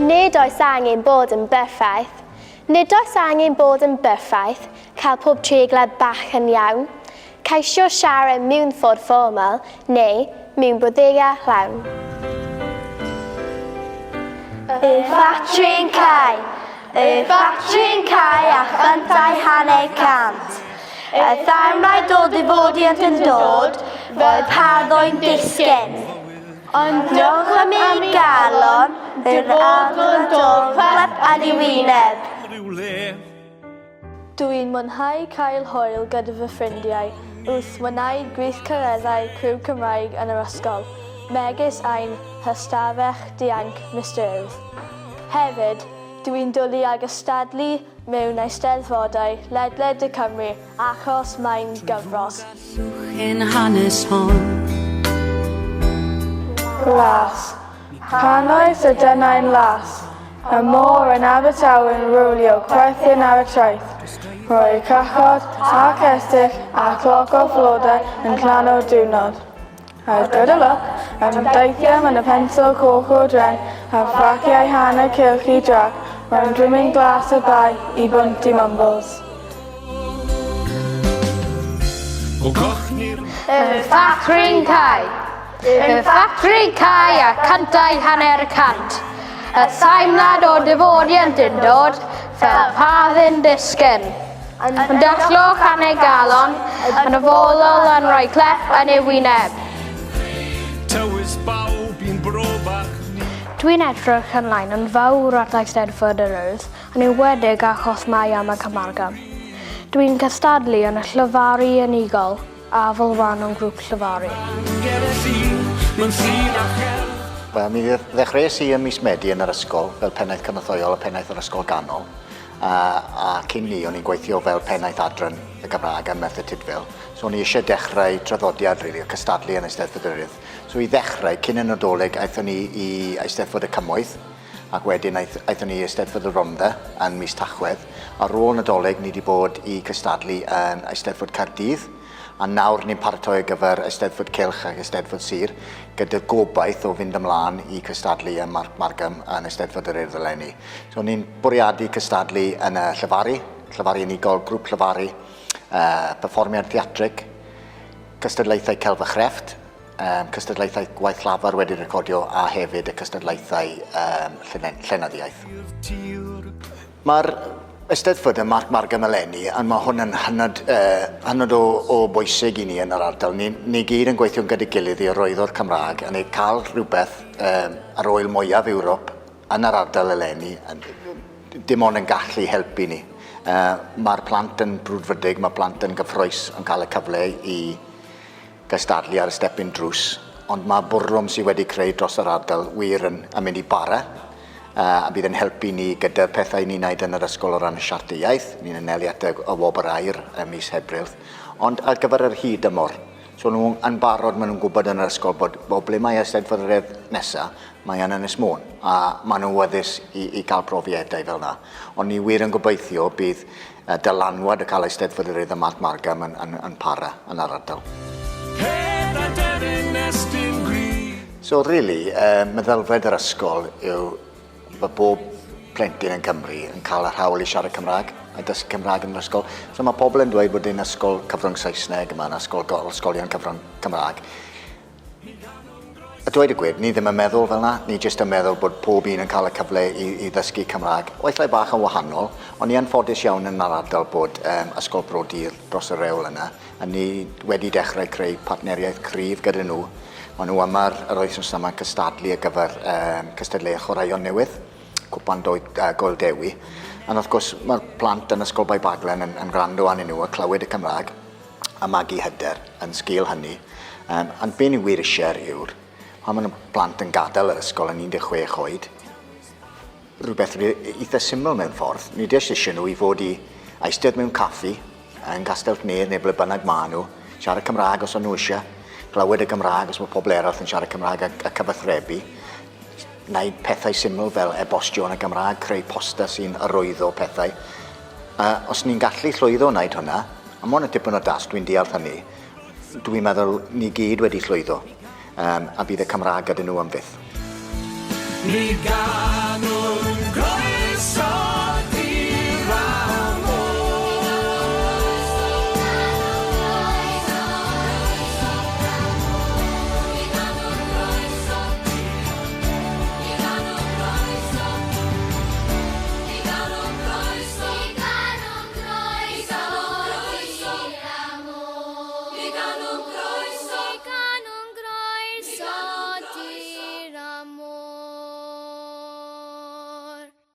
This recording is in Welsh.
Nid oes angen bod yn berffaith. Nid oes angen bod yn berffaith, cael pob treiglad bach yn iawn, ceisio siarad mewn ffordd formal neu mewn brawddegau llawn. Y ffatri'n cau, y ffatri'n cau a chyntau hanner 100. Y thamrau dod i fodiant yn dod fel parddo'n disgyn. Ond diolch am ei galon, yr arglwydd yn dod clep ar ei wyneb. Dw i'n mwynhau cael hwyl gyda fy ffrindiau wrth wneud gweithgareddau criw Cymraeg yn yr ysgol, megis ein hystafell dianc Mister Urdd. Hefyd, dw i'n dwlu ar gystadlu mewn eisteddfodau ledled de Cymru achos mae'n gyfros. Glas. Pan oes y dynnau'n las, y môr yn Abertawe'n rowlio chwerthin ar y traeth, rhoi crachod a cestyll a chloc o flodau yn llanw'r diwrnod. A gyda lwc, ymdeithiam yn y pensel coch o dren a ffraciau hanner cylch i drac rownd drimyn glas y bae i Bont i Mumbles. Y ffatri'n cau. Y ffatri'n cau a cantau 1/2. Y teimlad o difodiant yn dod fel paddyn disgyn. Yn dyllwch yn ei galon, yn y folol yn rhoi clep yn ei wyneb. Tywys bawb i'n bro bach ni. Dwi'n edrych ymlaen yn fawr at Eisteddfod yr Urdd, yn enwedig achos mae am y Camarga. Dwi'n cystadlu yn y llefaru unigol a fel rhan o'n grŵp llefaru. Wel, mi ddechreuais i ym mis Medi yn yr ysgol fel pennaeth cynorthwyol a pennaeth yr ysgol ganol. A, a cyn ni, o'n i'n gweithio fel pennaeth adran y Gymraeg ym Merthyr Tudful. So o'n i eisiau dechrau traddodiad, really, o cystadlu yn Eisteddfod yr Urdd. So i ddechrau, cyn y Nadolig, aethon ni i Eisteddfod y Cymoedd, ac wedyn aeth, aethon ni i Eisteddfod y Rhondda yn mis Tachwedd. Ar ôl Nadolig, ni wedi bod i cystadlu yn Eisteddfod Caerdydd, a nawr ni'n paratoi ar gyfer Eisteddfod Cylch ac Eisteddfod Sir, gyda gobaith o fynd ymlaen i cystadlu ym Marc Margam yn Eisteddfod yr Urdd eleni. So ni'n bwriadu cystadlu yn y llefaru, llefaru unigol, grŵp llefaru, uh, perfformiad theatrig, cystadlaethau celf a chrefft, um, cystadlaethau gwaith llafar wedi recordio a hefyd y cystadlaethau um, llenyddiaeth. Mae'r Eisteddfod ym Marc Margam eleni, a mae hwn yn hynod, uh, hynod o, o bwysig i ni yn yr ardal. Ni, ni gyd yn gweithio'n gyda'i gilydd i arwyddo'r Cymraeg a ni cael rhywbeth um, ar oel mwyaf Ewrop yn yr ardal eleni, dim ond yn gallu helpu ni. Uh, Mae'r plant yn brwdfrydig, mae plant yn gyffroes yn cael y cyfle i gystadlu ar y stepyn drws, ond mae bwrlwm sydd wedi creu dros yr ardal wir yn, yn mynd i bara, uh, a bydd yn helpu ni gyda'r pethau ni'n wneud yn yr ysgol o ran y siarter iaith, ni'n anelu at y, y wobr aur ym mis Ebrill, ond ar gyfer yr hyd dymor. So nhw yn barod, maen nhw'n gwybod yn yr ysgol bod o ble mae Eisteddfod yr Urdd nesa, mae yn Ynys Môn, a maen nhw'n wyddys i, i gael profiadau fel yna. Ond ni wir yn gobeithio bydd y dylanwad y cael Eisteddfod yr Urdd ym Marc Margam yn, yn, yn para yn yr ardal. So really, uh, meddylfryd yr ysgol yw bod bob plentyn yn Cymru yn cael yr hawl i siarad Cymraeg a dysgu Cymraeg yn yr ysgol. So mae pobl yn dweud bod un ysgol cyfrwng Saesneg, mae yna ysgol, ysgolion cyfrwng Cymraeg. A dweud y gwir, ni ddim yn meddwl fel 'na, ni jyst yn meddwl bod pob un yn cael y cyfle i, i ddysgu Cymraeg. Weithiau bach yn wahanol, ond ni yn ffodus iawn yn yr ardal bod um, Ysgol Bro Dur dros y rewl yna, a ni wedi dechrau creu partneriaeth cryf gyda nhw. Maen nhw yma yr wythnos yma yn cystadlu ar gyfer um, cystadleuaeth chwaraeon newydd, Cwpan Doi, uh, Goel Dewi. A wrth gwrs, mae'r plant yn Ysgol Bae Baglan yn, yn gwrando arnyn nhw a clywed y Cymraeg. a magu hyder yn sgil hynny. Um, ond be ni wir eisiau yw'r, pan maen nhw blant yn gadael yr ysgol yn 16 oed, rhywbeth eitha syml mewn ffordd. Ni jyst eisiau nhw i fod i eistedd mewn caffi yn Castell Nedd neu ble bynnag maen nhw, siarad Cymraeg os o'n nhw eisiau, glywed y Gymraeg os mae pobl eraill yn siarad Cymraeg a, a cyfathrebu. Wneud pethau syml fel e-bostio yn y Gymraeg, creu poster sy'n arwyddo pethau. A os ni'n gallu llwyddo wneud hwnna, a mae hwn yn tipyn o dasg, dwi'n deall hynny, dwi'n meddwl ni gyd wedi llwyddo, um, a bydd y Cymraeg gyda nhw am fyth. Mi ganwn.